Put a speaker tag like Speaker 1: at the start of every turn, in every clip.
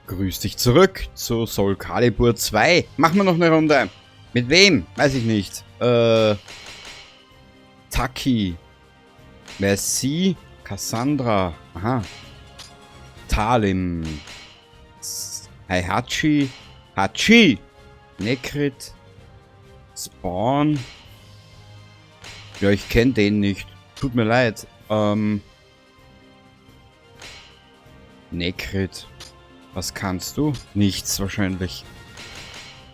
Speaker 1: Grüß dich zurück zu Soul Calibur 2. Machen wir noch eine Runde. Mit wem? Weiß ich nicht. Taki. Merci. Cassandra. Aha. Talim. Heihachi. Hachi. Nekrit. Spawn. Ja, ich kenne den nicht. Tut mir leid. Nekrit. Was kannst du? Nichts wahrscheinlich.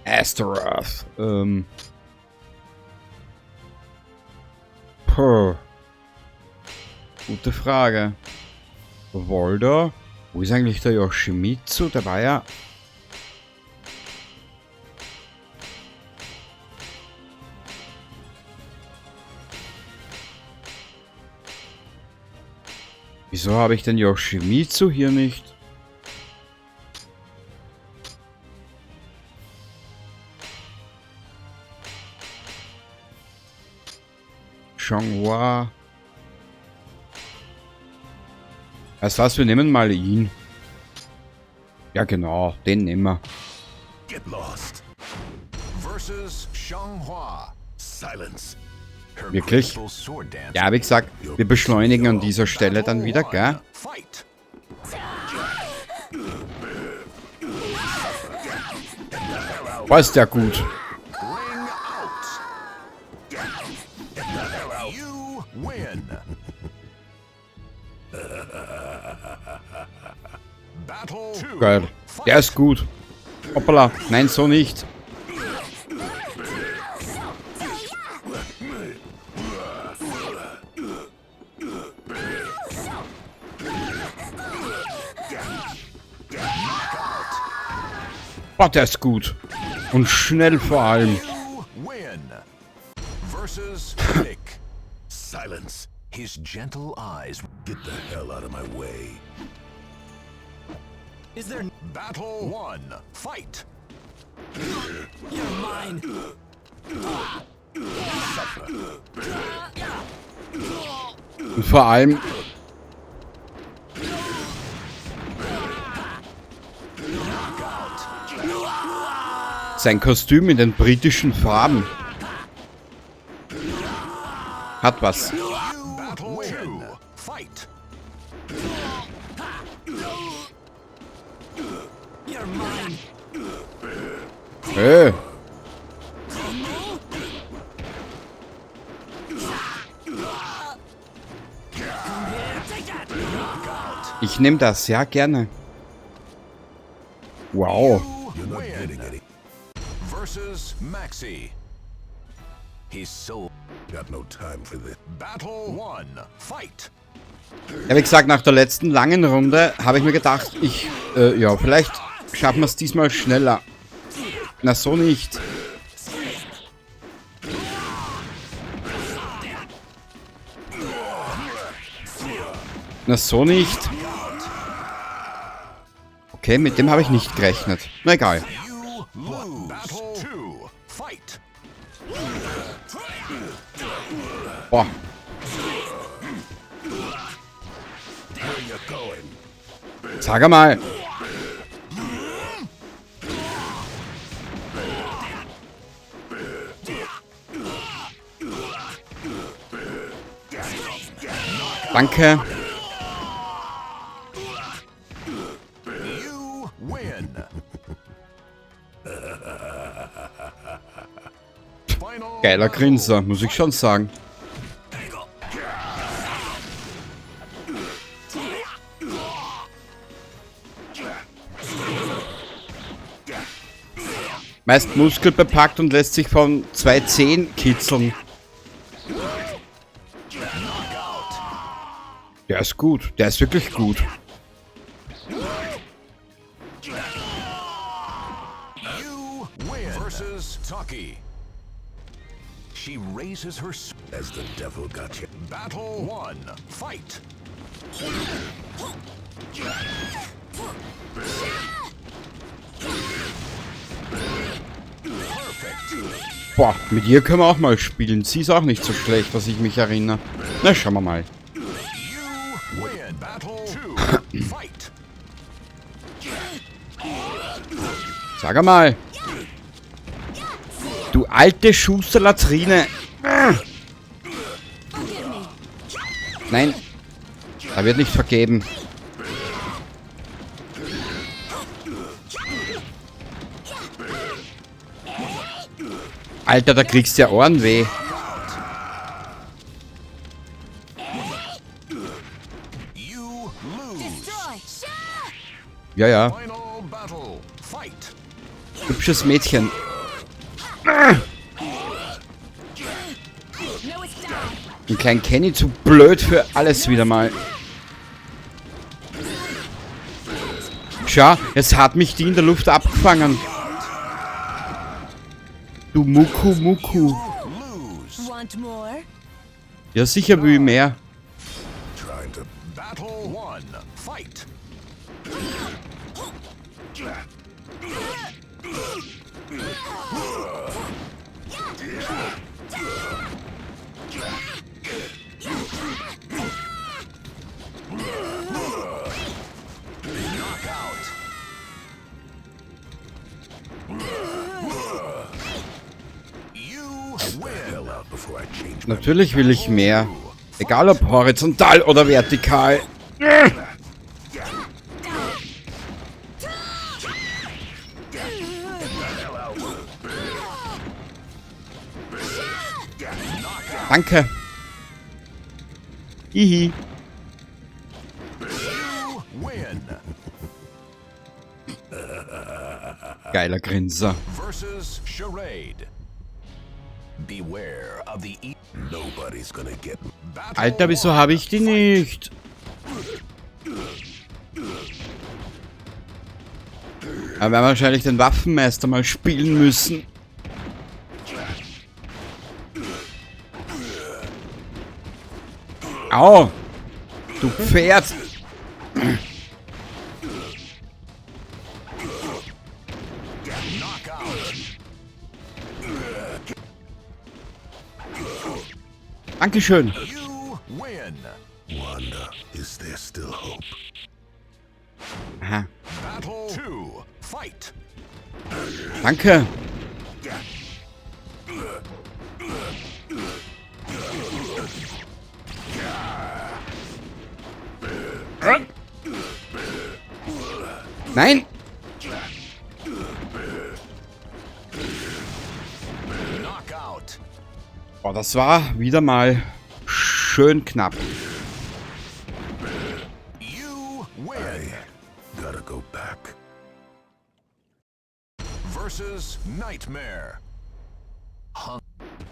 Speaker 1: Astaroth. Puh. Gute Frage. Voldo? Wo ist eigentlich der Yoshimitsu? Der war ja... Wieso habe ich den Yoshimitsu hier nicht? Xianghua. Weißt du was, wir nehmen mal ihn. Ja genau, den nehmen wir.
Speaker 2: Get lost. Versus Xianghua. Silence. Her
Speaker 1: Wirklich?
Speaker 2: graceful sword dance.
Speaker 1: Ja, wie gesagt, wir beschleunigen an dieser Stelle dann wieder, gell?
Speaker 2: Fight.
Speaker 1: Boah, ist der gut.
Speaker 2: Ring out. You win. Battle two.
Speaker 1: Geil. Der ist gut. Hoppala. Nein, so nicht. Boah, der ist gut. Und schnell vor allem.
Speaker 2: You win. Versus Nick. Silence. His gentle eyes.
Speaker 3: Get the hell out of my way.
Speaker 4: Is there
Speaker 2: Battle 1. Fight.
Speaker 4: You're mine.
Speaker 1: Und vor allem... Sein Kostüm in den britischen Farben. Hat was.
Speaker 2: Battle 2. Fight.
Speaker 4: You're mine.
Speaker 1: Hey. Ich nehme das, ja, gerne. Wow.
Speaker 3: You're not getting any.
Speaker 2: Versus Maxi. His soul.
Speaker 3: Got no time for this.
Speaker 2: Battle 1. Fight.
Speaker 1: Ja, wie gesagt, nach der letzten langen Runde habe ich mir gedacht, ja, vielleicht schaffen wir es diesmal schneller. Na, so nicht. Na, so nicht. Okay, mit dem habe ich nicht gerechnet. Na, egal.
Speaker 2: You lose. Battle 2. Fight.
Speaker 1: Boah. Sag mal. Danke.
Speaker 2: You win. Final
Speaker 1: Geiler Grinser, muss ich schon sagen. Meist muskelbepackt und lässt sich von 2 Zehen kitzeln. Der ist gut. Der ist wirklich gut.
Speaker 2: You win. Versus Taki. She raises her
Speaker 3: As the devil got you.
Speaker 2: Battle 1. Fight. Perfect.
Speaker 1: Boah, mit ihr können wir auch mal spielen. Sie ist auch nicht so schlecht, was ich mich erinnere. Na, schauen wir mal.
Speaker 2: You win. Battle 2. Fight.
Speaker 1: Sag einmal. Du alte Schusterlatrine. Nein. Da wird nicht vergeben. Alter, da kriegst du ja Ohrenweh. Ja, ja. Hübsches Mädchen. Ein kleinen Kenny zu blöd für alles wieder mal. Schau, es hat mich die in der Luft abgefangen. Du Muku Muku. Ja, sicher will ich mehr. Natürlich will ich mehr. Egal ob horizontal oder vertikal. Danke. Hihi. Geiler Grinser. Alter, wieso habe ich die nicht? Aber wir werden wahrscheinlich den Waffenmeister mal spielen müssen. Au! Du Pferd! Dankeschön.
Speaker 3: Wanda, is there still hope?
Speaker 1: Aha. Danke. Nein! Boah, das war wieder mal schön knapp.
Speaker 2: You win.
Speaker 3: I gotta go back.
Speaker 2: Versus Nightmare.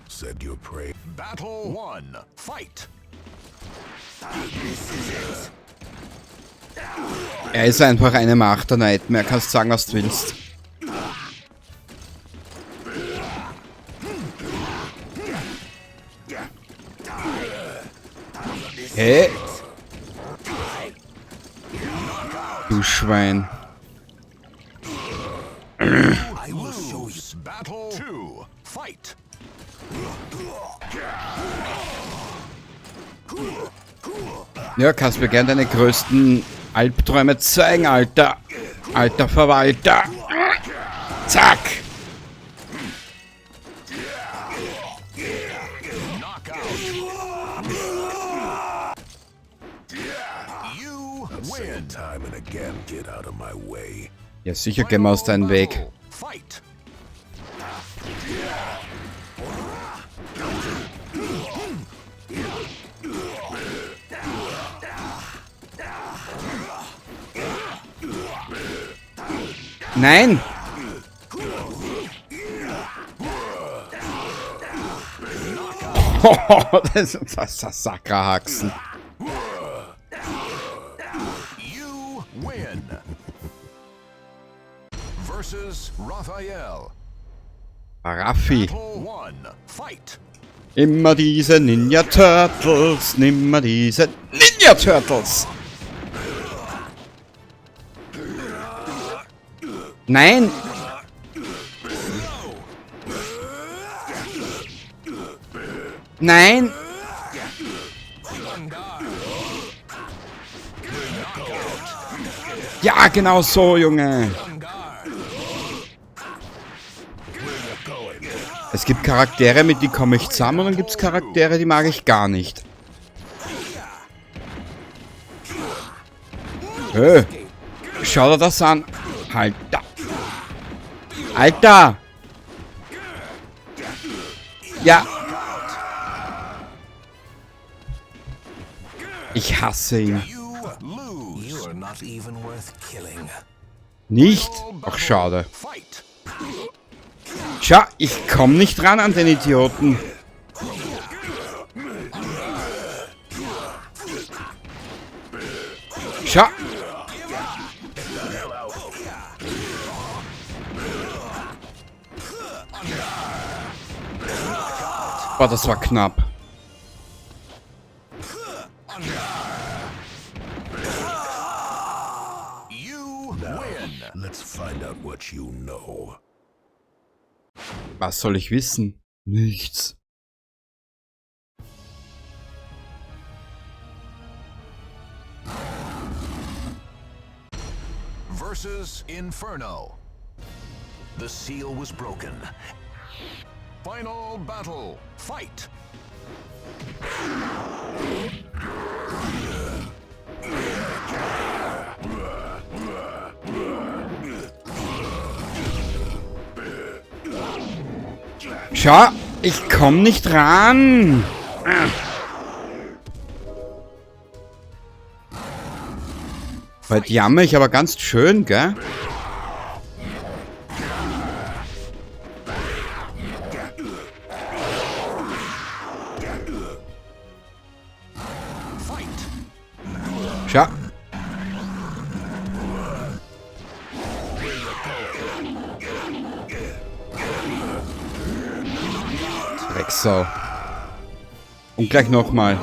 Speaker 3: Said your prayer.
Speaker 2: Battle 1. Fight.
Speaker 1: Er ist einfach eine Macht, der Nightmare. Kannst sagen, was du willst. Hä? Du Schwein.
Speaker 2: I will show you. Battle 2. Fight.
Speaker 1: Ja, kannst mir gerne deine größten Albträume zeigen, Alter. Alter Verwalter. Zack.
Speaker 3: Time and again, get out of my way.
Speaker 1: Ja, sicher gehen wir aus deinem Weg.
Speaker 2: Fight.
Speaker 1: Nein! Das ist das Sakrahaxen.
Speaker 2: You win. Versus Raphael.
Speaker 1: Raffi.
Speaker 2: Battle 1. Fight.
Speaker 1: Immer diese Ninja Turtles, nimmer diese Ninja Turtles. Nein! Nein! Ja, genau so, Junge! Es gibt Charaktere, mit denen komme ich zusammen, und dann gibt es Charaktere, die mag ich gar nicht. Hey, schau dir das an. Alter. Alter! Ja. Ich hasse ihn. Nicht? Ach, schade. Tja, ich komme nicht ran an den Idioten. Schau. Boah, das war knapp.
Speaker 3: Let's find out what you know.
Speaker 1: Was soll ich wissen? Nichts.
Speaker 2: Versus Inferno. The seal was broken. Final battle. Fight.
Speaker 1: Schau, ich komm nicht ran. Heute jammer ich aber ganz schön, gell? Schau. Drecksau. Und gleich nochmal.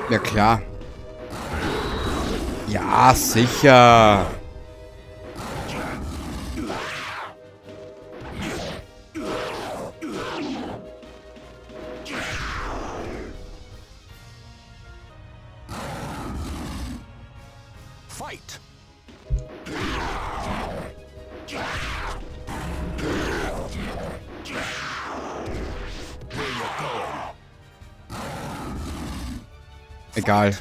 Speaker 1: Ja klar. Ja, sicher.
Speaker 2: Fight.
Speaker 1: Egal.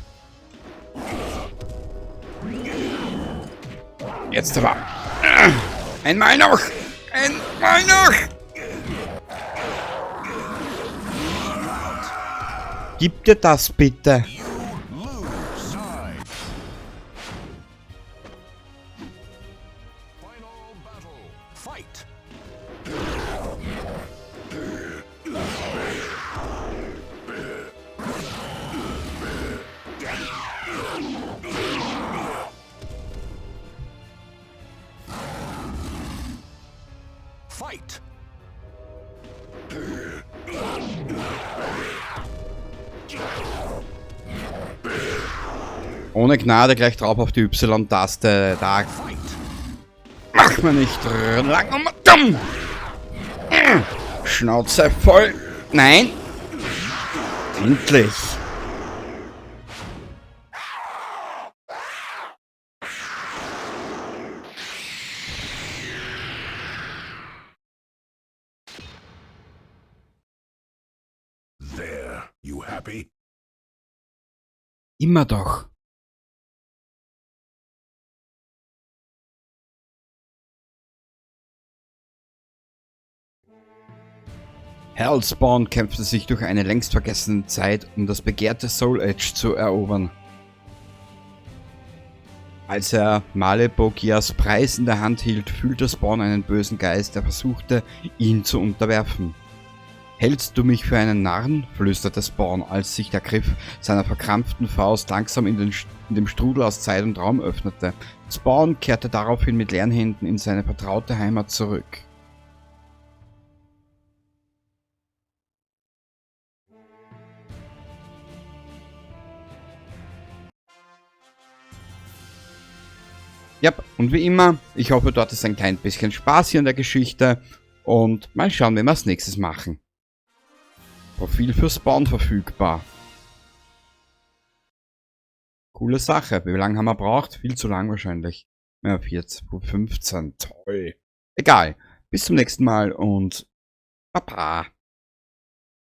Speaker 1: Jetzt aber. Einmal noch! Einmal noch! Gib dir das bitte.
Speaker 2: Fight.
Speaker 1: Ohne Gnade gleich drauf auf die Y-Taste. Da mach mir nicht lang und dumm. Schnauze voll. Nein. Endlich.
Speaker 3: There, you happy?
Speaker 1: Immer doch. Hellspawn kämpfte sich durch eine längst vergessene Zeit, um das begehrte Soul Edge zu erobern. Als er Malebolgias Preis in der Hand hielt, fühlte Spawn einen bösen Geist, der versuchte, ihn zu unterwerfen. Hältst du mich für einen Narren? Flüsterte Spawn, als sich der Griff seiner verkrampften Faust langsam in dem Strudel aus Zeit und Raum öffnete. Spawn kehrte daraufhin mit leeren Händen in seine vertraute Heimat zurück. Ja, und wie immer, ich hoffe, du hattest ein klein bisschen Spaß hier in der Geschichte und mal schauen, wenn wir als nächstes machen. Profil für Spawn verfügbar. Coole Sache. Wie lange haben wir braucht? Viel zu lang wahrscheinlich. Ja, 14, 15. Toll. Egal. Bis zum nächsten Mal und Baba.